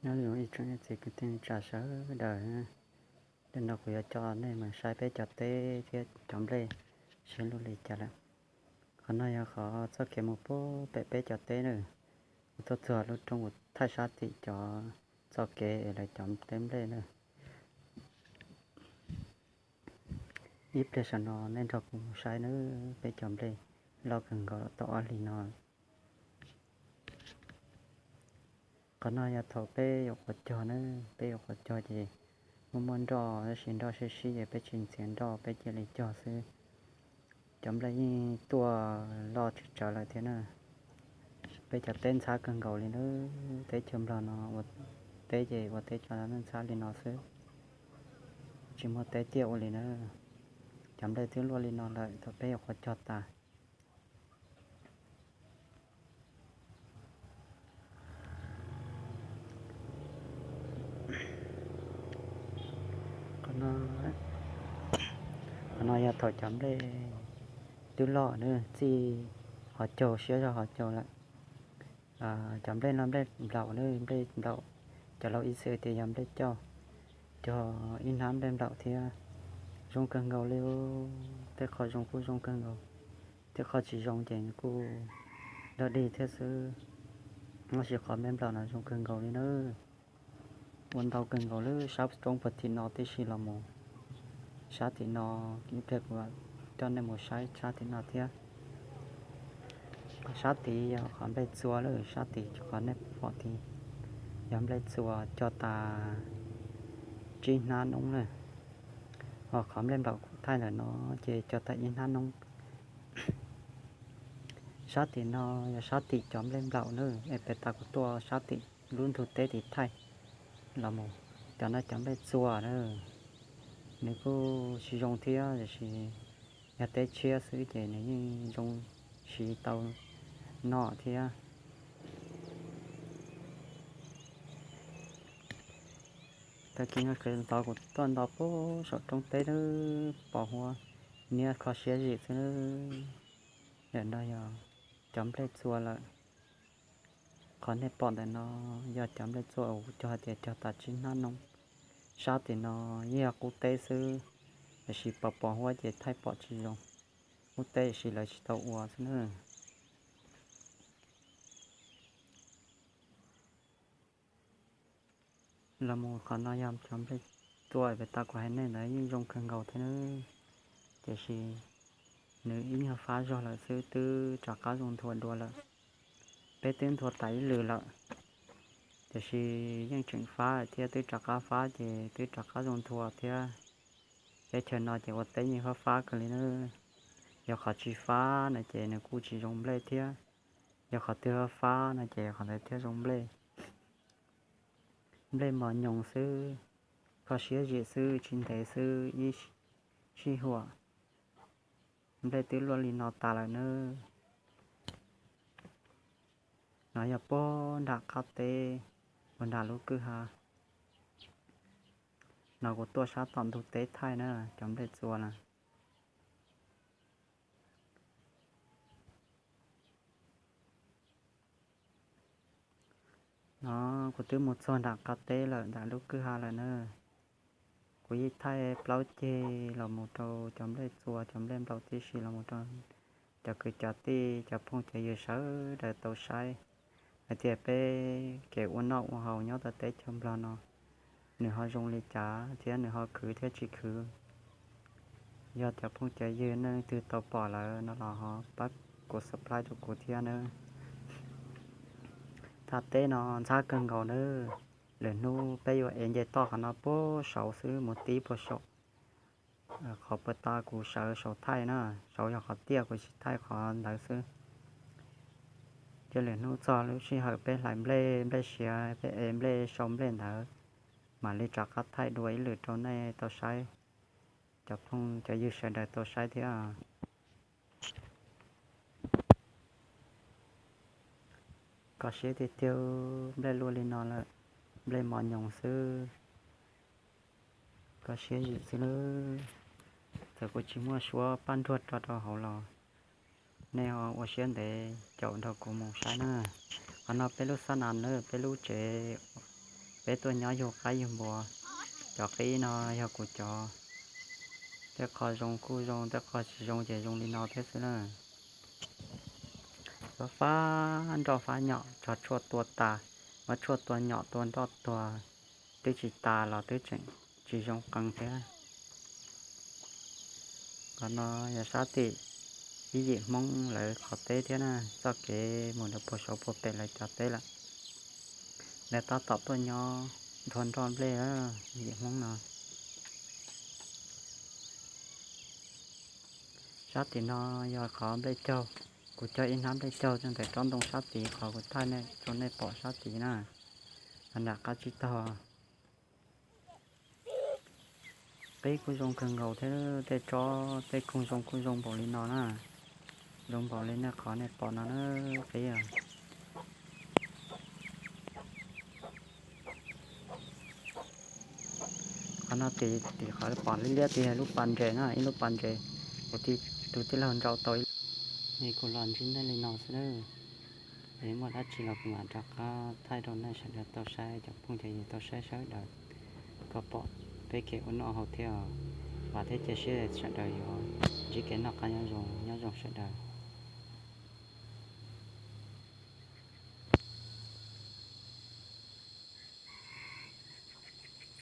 Nyob zoo ib tsoom niam txiv kwv tij neej tsa sawv daws, hnub no kuv yuav coj nej mus saib peb cov teb thiab cov nplej seb luaj li cas lawm. Qhov no yog qhov txoj kev mus puag pem peb cov teb na. Kuv tuaj txog lub roob kuv thaij sab tim cov txoj kev es lawv cov teb nplej na. Ib pliag saum no nej nrog kuv mus saib na, peb cov nplej loj kawg nkaus tau ob hlis no. Qhov no yog thaum peb yuav quav cog na, peb yuav quav cog ces muaj muaj nroj tab sis nroj sib sib ces peb tsis ntxias nroj peb cia li cog xwb. Cov nplej yeej tuaj loj tsis tsawg lawm thiab na. Peb cov teb ntxhab kawg nkaus li na, teb chaws Nplog no ua teb ces ua teb cov ntxhab li no xwb, tsis muaj teb tiaj ua li na. Cov nplej twb luaj li no lawm thaum peb yuav quav cog tas. Qhov no yog thaum cov nplej twb loj na, txij hov caug siab zog hov caug lawm. Cov nplej no nplej nplaum na, nplej nplaum, cov laus ib txwm tias yog nplej cauj, cog ib hnab nplej nplaum thiab. Zoo kawg nkaus li, tej qho zoo kuj zoo kawg nkaus, tej qho tsis zoo ces kuj dog dig thiab xwb. Tab sis qhov nplej nplaum no zoo kawg nkaus li na. Ua ntau kawg nkaus lub sab roob puag tim no tib si los mus sab tim no, ib pliag kuv coj nej mus saib sab tim no thiab. Sab tid yog qhov nplej txua lawm, sab tid qhov nej pom tid yog nplej txua cog tas tsib hnab noob na. Ho qhov nplej nplaum kuv thaij ntawm no ces cog tas ib hnab noob. Sab tim no yog sab tim cov nplej nplaum na, es pem tas kuv tuaj sab tim lub ntug teb tim thaij los mus, cov no cov nplej txua na. Nws kuj tsis zoo thiab, tiam sis yog teb tshiab xwb ces nws yeej zoo siv tau noj thiab. Tag kis no kuv tuaj nto puag saum roob teb na, pos huab niab kho siab zim xwb. Ntawm no yog cov nplej txua lawm. Qhov nej pom ntawm no yog cov nplej txua uas kuv cog hais tias cog tas tsib hnab noob. Sab tim no yeej yog qub teb xwb, tiam sis pos pos huab ces thaij pom tsis zoo. Qub teb tiam sis lawv tsis tau ua xwb na. Los mus qhov no yog cov nplej txua pem tas kuv hais nej ntawd yeej zoo kawg nkaus thiab na, tiam sis nws ib nyuag fab zog lawm xwb twb rov qab zoo nthua dua lawm. Peb twb nthua tas ib lwm lawm, tiam sis yeej tseem fab thiab twb rov qab fab ces twb rov qab zoo nthua thiab. Teb chaws no ces ua teb yeej fab fab kawg li na. Yog qhov tsis fab no ces nws kuj tsis zoo nplej thiab, yog qhov twg fab no ces qhov ntawd thiaj zoo nplej. Nplej mos nyoos xwb, kho siab zim xwb, tsis ntev xwb ib sij huam nplej twb luaj li no tas lawm na. No yog puag nram qab teb, puag nram lub kwj ha. No kuv tuaj sab tom ntug teb thaij na, cov nplej txua na. No kuv twb mus txog nram qab teb lawm, nram lub kwj ha lawm na. Kuv yeej thaij plaub ceg los mus rau cov nplej txua, cov nplej nplaum tib si los mus rau cov kwv cov tij, cov phooj cov ywg sawv daws tau saib hais tias peb kev ua noj ua haus nyob tau teb chaws Nplog no nws ho zoo li cas thiab nws ho khwv thiab tsis khwv. Yog cov phooj cov ywg nej leej twg tau pom lawm no los ho pab kuv subscribe rau kuv thiab nawb. Thaj teb no ntxhab kawg nkaus nawb. Lwm hnub peb yuav ev nce toj qhov no puag saud xwb mus tib puag saum, qhov puag ta kuv sawv saum thaij na, saud yog qhov tiaj kuv tsis thaij qhov ntawd xwb. Ces lwm hnub txog lub sij hawm peb hlais nplej, nplej siav, peb ev nplej sau nplej ntawd mam li rov qab thaij dua ib lwm rau nej tau saib, cov phooj cov ywg sawv daws tau saib thiab. Kho siab tiag tiag, nplej luaj li no lawm, nplej mos nyoos xwb. Kho siab zim xwb lawm. Txawm kuv tsis muaj suab paj nruag tso rau hauv los nej ho ua siab ntev caum nrog kuv mus saib na. Qhov no peb lub xab nas na, peb lub tsev Peb tuaj nyob yug qaib yug npua, cov qib no yog kuv cov. Tej qho zoo kuj zoo, tej qho tsis zoo ces zoo li no thiab xwb na. Fab fab nroj fab nyom, tso tshuaj tua tas, muab tshuaj tua nyom tua nroj tuag, twb tsis tas los twb tseem tsis zoo qee thiab. Qhov no yog sab tim ib yim Hmoob lawv qhov teb thiab na, txoj kev mus rau puag saud puag pem lawv cov teb lawm. Lawv tab tom tuaj nyob nrog nroj nplej, ib yim Hmoob no. Sab tim no yog qhov nplej caug, kuv cog ib hnab nplej caug rau ntawm tsob ntoo sab tid qhov kuv thaij rau nej pom sab tid na, nram qab tsib taug. Qib kuj zoo kawg nkaus thiab, tej tsob tej koog zoo kuj zoo npaum li no na, zoo npaum li nej qhov nej pom no na, qib. Qhov no tim tim qhov pom liab liab tid yog lub pas ntses na, ib lub pas ntses, kuv tus tij laug nrau tau ib. Kuv los ntsib nej li no xwb, es muaj dab tsi los kuv mam rov qab thaij rau nej sawv daws tau saib, cov phooj cov ywg tau saib sawv daws, kom pom peb kev ua noj haus thiab. Vam thiab cia siab sawv daws yuav ntsib kev noj qab nyob zoo, nyob zoo sawv daws.